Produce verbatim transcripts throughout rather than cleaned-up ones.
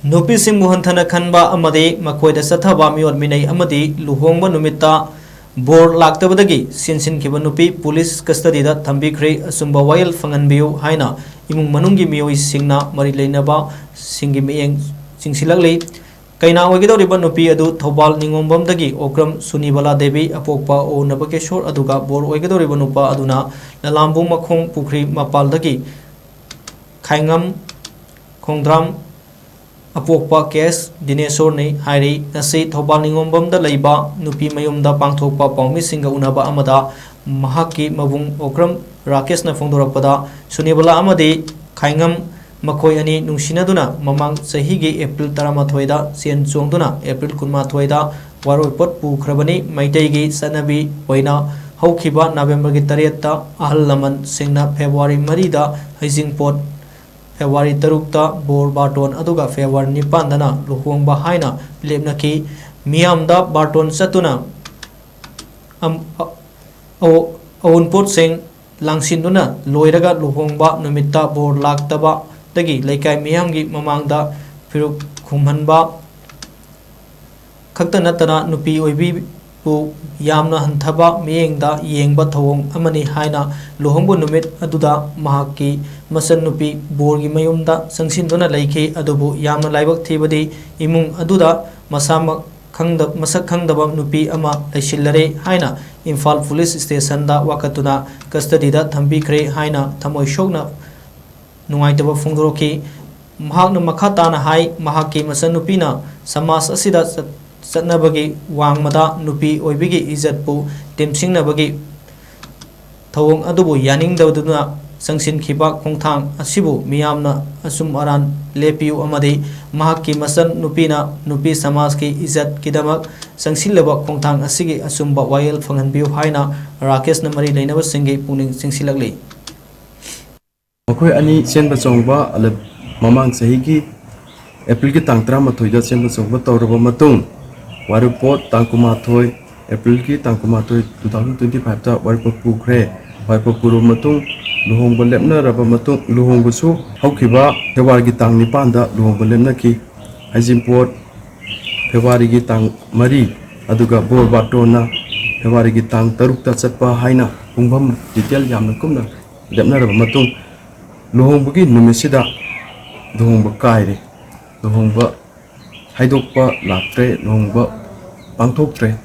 ꯅꯨꯄꯤꯁꯤꯡꯕꯨ ꯍꯟꯊꯅ ꯈꯟꯕ ꯑꯃꯗꯤ ꯃꯈꯣꯏꯗ ꯆꯠꯊꯕ ꯃꯤꯑꯣꯠ ꯃꯤꯅꯩ ꯑꯃꯗꯤ ꯂꯨꯍꯣꯡꯕ ꯅꯨꯃꯤꯠꯇ ꯕꯣꯔ ꯂꯥꯛꯇꯕꯗꯒꯤ ꯁꯤꯟꯁꯤꯟꯈꯤꯕ ꯅꯨꯄꯤ ꯄꯨꯂꯤꯁ ꯀꯁꯇꯗꯤꯗ ꯊꯝꯕꯤꯈ꯭ꯔꯦ꯫ ꯑꯆꯨꯝꯕ ꯋꯥꯌꯦꯜ ꯐꯪꯍꯟꯕꯤꯌꯨ ꯍꯥꯏꯅ ꯏꯃꯨꯡ ꯃꯅꯨꯡꯒꯤ ꯃꯤꯑꯣꯏꯁꯤꯡꯅ ꯃꯔꯤ ꯂꯩꯅꯕꯁꯤꯡꯒꯤ ꯃꯤꯠꯌꯦꯡ ꯆꯤꯡꯁꯤꯜꯂꯛꯂꯤ꯫ ꯀꯩꯅꯥ ꯑꯣꯏꯒꯗꯧꯔꯤꯕ ꯅꯨꯄꯤ ꯑꯗꯨ ꯊꯧꯕꯥꯜ ꯅꯤꯉꯣꯝꯕꯝꯗꯒꯤ ꯑꯣꯀ꯭ꯔꯝ ꯁꯨꯅꯤꯕꯂꯥ ꯗꯦꯕꯤ ꯑꯄꯣꯛꯄ ꯑꯣ ꯅꯕꯀꯦꯁꯣꯔ ꯑꯗꯨꯒ ꯕꯣꯔ ꯑꯣꯏꯒꯗꯧꯔꯤꯕ ꯅꯨꯄꯥ ꯑꯗꯨꯅ ꯂꯂꯥꯝꯕꯨꯡ ꯃꯈꯣꯡ ꯄꯨꯈ꯭ꯔꯤ ꯃꯄꯥꯜꯗꯒꯤ ꯈꯥꯏꯉꯝ ꯈꯣꯡꯗ꯭ꯔꯥꯝ ꯑꯄꯣꯛꯄ ꯀꯦ ꯑꯦꯁ ꯗꯤꯅꯦꯁꯣꯔꯅꯤ ꯍꯥꯏꯔꯤ꯫ ꯉꯁꯤ ꯊꯧꯕꯥꯜ ꯅꯤꯉꯣꯝꯕꯝꯗ ꯂꯩꯕ ꯅꯨꯄꯤ ꯃꯌꯨꯝꯗ ꯄꯥꯡꯊꯣꯛꯄ ꯄꯥꯎꯃꯤꯁꯤꯡꯒ ꯎꯅꯕ ꯑꯃꯗ ꯃꯍꯥꯛꯀꯤ ꯃꯕꯨꯡ ꯑꯣꯀ꯭ꯔꯝ ꯔꯥꯀꯦꯁꯅ ꯐꯣꯡꯗꯣꯔꯛꯄꯗ, ꯁꯨꯅꯤꯕꯂꯥ ꯑꯃꯗꯤ ꯈꯥꯏꯉꯝ ꯃꯈꯣꯏ ꯑꯅꯤ ꯅꯨꯡꯁꯤꯅꯗꯨꯅ ꯃꯃꯥꯡ ꯆꯍꯤꯒꯤ ꯑꯦꯄ꯭ꯔꯤꯜ ꯇꯔꯥꯃꯥꯊꯣꯏꯗ ꯆꯦꯟ ꯆꯣꯡꯗꯨꯅ ꯑꯦꯄ꯭ꯔꯤꯜ ꯀꯨꯟꯃꯥꯊꯣꯏꯗ ꯋꯥꯔꯣꯏꯄꯣꯠ ꯄꯨꯈ꯭ꯔꯕꯅꯤ꯫ ꯃꯩꯇꯩꯒꯤ ꯆꯠꯅꯕꯤ ꯑꯣꯏꯅ ꯍꯧꯈꯤꯕ ꯅꯕꯦꯝꯕꯔꯒꯤ ꯇꯔꯦꯠꯇ ꯑꯍꯜ ꯂꯃꯟꯁꯤꯡꯅ ꯐꯦꯕ꯭ꯔꯨꯋꯥꯔꯤ ꯃꯔꯤꯗ ꯍꯩꯖꯤꯡꯄꯣꯠ, ꯐꯦꯕ꯭ꯔꯨꯋꯥꯔꯤ ꯇꯔꯨꯛꯇ ꯕꯣꯔ ꯕꯥꯔꯇꯣꯟ ꯑꯗꯨꯒ ꯐꯦꯕ꯭ꯔꯨꯋꯥꯔꯤ ꯅꯤꯄꯥꯟꯗꯅ ꯂꯨꯍꯣꯡꯕ ꯍꯥꯏꯅ ꯂꯦꯞꯅꯈꯤ꯫ ꯃꯤꯌꯥꯝꯗ ꯕꯥꯔꯇꯣꯟ ꯆꯠꯇꯨꯅ ꯑꯝ-, ꯑ-, ꯑꯋꯣ-, ꯑꯋꯨꯟꯄꯣꯠꯁꯤꯡ ꯂꯥꯡꯁꯤꯟꯗꯨꯅ ꯂꯣꯏꯔꯒ ꯂꯨꯍꯣꯡꯕ ꯅꯨꯃꯤꯠꯇ ꯕꯣꯔ ꯂꯥꯛꯇꯕꯗꯒꯤ ꯂꯩꯀꯥꯏ ꯃꯤꯌꯥꯝꯒꯤ ꯃꯃꯥꯡꯗ ꯐꯤꯔꯨꯛ ꯈꯨꯝꯍꯟꯕ ꯈꯛꯇ ꯅꯠꯇꯅ ꯅꯨꯄꯤ ꯑꯣꯏꯕꯤꯕꯨ ꯌꯥꯝꯅ ꯍꯟꯊꯕ ꯃꯤꯠꯌꯦꯡꯗ ꯌꯦꯡꯕ ꯊꯧꯑꯣꯡ ꯑꯃꯅꯤ ꯍꯥꯏꯅ ꯂꯨꯍꯣꯡꯕ ꯅꯨꯃꯤꯠ ꯑꯗꯨꯗ ꯃꯍꯥꯛꯀꯤ ꯃꯆꯟꯅꯨꯄꯤ ꯕꯣꯔꯒꯤ ꯃꯌꯨꯝꯗ ꯆꯪꯁꯤꯟꯗꯨꯅ ꯂꯩꯈꯤ꯫ ꯑꯗꯨꯕꯨ ꯌꯥꯝꯅ ꯂꯥꯏꯕꯛ ꯊꯤꯕꯗꯤ ꯏꯃꯨꯡ ꯑꯗꯨꯗ ꯃꯁꯥꯃꯛ ꯈꯪꯗ-, ꯃꯁꯛ ꯈꯪꯗꯕ ꯅꯨꯄꯤ ꯑꯃ ꯂꯩꯁꯤꯜꯂꯔꯦ ꯍꯥꯏꯅ ꯏꯝꯐꯥꯜ ꯄꯨꯂꯤꯁ ꯁ꯭ꯇꯦꯁꯟꯗ ꯋꯥꯀꯠꯇꯨꯅ ꯀꯁꯇꯗꯤꯗ ꯊꯝꯕꯤꯈ꯭ꯔꯦ ꯍꯥꯏꯅ ꯊꯃꯣꯏ ꯁꯣꯛꯅ ꯅꯨꯡꯉꯥꯏꯇꯕ ꯐꯣꯡꯗꯣꯔꯛꯈꯤ꯫ ꯃꯍꯥꯛꯅ ꯃꯈꯥ ꯇꯥꯅ ꯍꯥꯏ, ꯃꯍꯥꯛꯀꯤ ꯃꯆꯟꯅꯨꯄꯤꯅ ꯁꯃꯥꯖ ꯑꯁꯤꯗ ꯆꯠ-, ꯆꯠꯅꯕꯒꯤ ꯋꯥꯡꯃꯗ ꯅꯨꯄꯤ ꯑꯣꯏꯕꯒꯤ ꯏꯖꯠꯄꯨ ꯇꯦꯝꯁꯤꯡꯅꯕꯒꯤ ꯊꯧꯑꯣꯡ ꯑꯗꯨꯕꯨ ꯌꯥꯅꯤꯡꯗꯗꯨꯅ ꯆꯪꯁꯤꯟꯈꯤꯕ ꯈꯣꯡꯊꯥꯡ ꯑꯁꯤꯕꯨ ꯃꯤꯌꯥꯝꯅ ꯑꯆꯨꯝ ꯑꯔꯥꯟ ꯂꯦꯞꯄꯤꯌꯨ ꯑꯃꯗꯤ ꯃꯍꯥꯛꯀꯤ ꯃꯆꯟ ꯅꯨꯄꯤꯅ ꯅꯨꯄꯤ ꯁꯃꯥꯖꯀꯤ ꯏꯖꯠꯀꯤꯗꯃꯛ ꯆꯪꯁꯤꯜꯂꯕ ꯈꯣꯡꯊꯥꯡ ꯑꯁꯤꯒꯤ ꯑꯆꯨꯝꯕ ꯋꯥꯌꯦꯜ ꯐꯪꯍꯟꯕꯤꯌꯨ ꯍꯥꯏꯅ ꯔꯥꯀꯦꯁꯅ ꯃꯔꯤ ꯂꯩꯅꯕꯁꯤꯡꯒꯤ ꯄꯨꯛꯅꯤꯡ ꯆꯤꯡꯁꯤꯜꯂꯛꯂꯤ꯫ ꯃꯈꯣꯏ ꯑꯅꯤ ꯆꯦꯟꯕ ꯆꯣꯡꯕ ꯑꯂ-, ꯃꯃꯥꯡ ꯆꯍꯤꯒꯤ ꯑꯦꯄ꯭ꯔꯤꯜꯒꯤ ꯇꯥꯡ ꯇꯔꯥꯃꯥꯊꯣꯏꯗ ꯆꯦꯟꯕ ꯆꯣꯡꯕ ꯇꯧꯔꯕ ꯃꯇꯨꯡ, ꯋꯥꯔꯤꯄꯣꯠ ꯇꯥꯡ ꯀꯨꯟꯃꯥꯊꯣꯏ ꯑꯦꯄ꯭ꯔꯤꯜꯒꯤ ꯇꯥꯡ ꯀꯨꯟꯃꯥꯊꯣꯏ, two thousand twenty five ꯇ ꯋꯥꯔꯤꯄꯣꯠ ꯄꯨꯈ꯭ꯔꯦ꯫ ꯋꯥꯔꯤꯄꯣꯠ ꯄꯨꯔꯕ ꯃꯇꯨꯡ, ꯂꯨꯍꯣꯡꯕ ꯂꯦꯞꯅꯔꯕ ꯃꯇꯨꯡ, ꯂꯨꯍꯣꯡꯕꯁꯨ ꯍꯧꯈꯤꯕ ꯐꯦꯕ꯭ꯔꯨꯋꯥꯔꯤꯒꯤ ꯇꯥꯡ ꯅꯤꯄꯥꯟꯗ ꯂꯨꯍꯣꯡꯕ ꯂꯦꯞꯅꯈꯤ꯫ ꯍꯩꯖꯤꯡꯄꯣꯠ ꯐꯦꯕ꯭ꯔꯨꯋꯥꯔꯤꯒꯤ ꯇꯥꯡ ꯃꯔꯤ, ꯑꯗꯨꯒ ꯕꯣꯔ ꯕꯥꯔꯇꯣꯟꯅ ꯐꯦꯕ꯭ꯔꯨꯋꯥꯔꯤꯒꯤ ꯇꯥꯡ ꯇꯔꯨꯛꯇ ꯆꯠꯄ ꯍꯥꯏꯅ ꯄꯨꯡꯐꯝ detail ꯌꯥꯝꯅ ꯀꯨꯞꯅ ꯂꯦꯞꯅꯔꯕ ꯃꯇꯨꯡ, ꯂꯨꯍꯣꯡꯕꯒꯤ ꯅꯨꯃꯤꯠꯁꯤꯗ ꯂꯨꯍꯣꯡꯕ ꯀꯥꯏꯔꯦ꯫ ꯂꯨꯍꯣꯡꯕ ꯍꯥꯏꯗꯣꯛꯄ ꯂꯥꯛꯇ꯭ꯔꯦ, ꯂꯨꯍꯣꯡꯕ ꯄꯥꯡꯊꯣꯛꯇ꯭ꯔꯦ꯫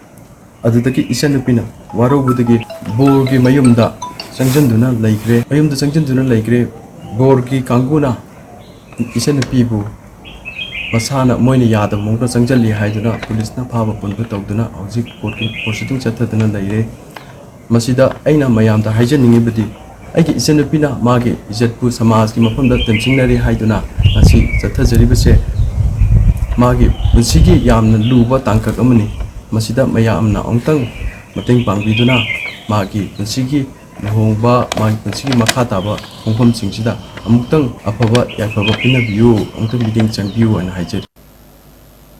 ꯑꯗꯨꯗꯒꯤ ꯏꯆꯟꯅꯨꯄꯤꯅ ꯋꯥꯔꯧꯕꯗꯒꯤ ꯕꯣꯔꯒꯤ ꯃꯌꯨꯝꯗ ꯆꯪꯁꯤꯟꯗꯨꯅ ꯂꯩꯈ꯭ꯔꯦ꯫ ꯃꯌꯨꯝꯗ ꯆꯪꯁꯤꯟꯗꯨꯅ ꯂꯩꯈ꯭ꯔꯦ꯫ ꯕꯣꯔꯒꯤ ꯀꯥꯡꯕꯨꯅ ꯏꯆꯟꯅꯨꯄꯤꯕꯨ ꯃꯁꯥꯅ, ꯃꯣꯏꯅ ꯌꯥꯗꯕ ꯃꯑꯣꯡꯗ ꯆꯪꯁꯤꯜꯂꯤ ꯍꯥꯏꯗꯨꯅ ꯄꯨꯂꯤꯁꯅ ꯐꯥꯕ ꯄꯨꯟꯕ ꯇꯧꯗꯨꯅ ꯍꯧꯖꯤꯛ ꯀꯣꯔꯠꯀꯤ proceeding ꯆꯠꯊꯗꯨꯅ ꯂꯩꯔꯦ꯫ ꯃꯁꯤꯗ ꯑꯩꯅ ꯃꯌꯥꯝꯗ ꯍꯥꯏꯖꯅꯤꯡꯉꯤꯕꯗꯤ, ꯑꯩꯒꯤ ꯏꯆꯟꯅꯨꯄꯤꯅ ꯃꯥꯒꯤ ꯏꯖꯠꯄꯨ ꯁꯃꯥꯖꯀꯤ ꯃꯐꯝꯗ ꯇꯦꯝꯁꯤꯡꯅꯔꯦ ꯍꯥꯏꯗꯨꯅ ꯉꯁꯤ ꯆꯠꯊꯖꯔꯤꯕꯁꯦ ꯃꯥꯒꯤ ꯄꯨꯟꯁꯤꯒꯤ ꯌꯥꯝꯅ ꯂꯨꯕ ꯇꯥꯡꯀꯛ ꯑꯃꯅꯤ꯫ ꯃꯁꯤꯗ ꯃꯌꯥꯝꯅ ꯑꯃꯨꯛꯇꯪ ꯃꯇꯦꯡ ꯄꯥꯡꯕꯤꯗꯨꯅ ꯃꯥꯒꯤ ꯄꯨꯟꯁꯤꯒꯤ ꯂꯨꯍꯣꯡꯕ, ꯃꯥꯒꯤ ꯄꯨꯟꯁꯤꯒꯤ ꯃꯈꯥ ꯇꯥꯕ ꯈꯣꯡꯐꯝꯁꯤꯡꯁꯤꯗ ꯑꯃꯨꯛꯇꯪ ꯑꯐꯕ ꯌꯥꯏꯐꯕ ꯄꯤꯅꯕꯤꯌꯨ, ꯑꯃꯨꯛꯇꯪ ꯃꯤꯠꯌꯦꯡ ꯆꯪꯕꯤꯌꯨ ꯍꯥꯏꯅ ꯍꯥꯏꯖꯔꯤ꯫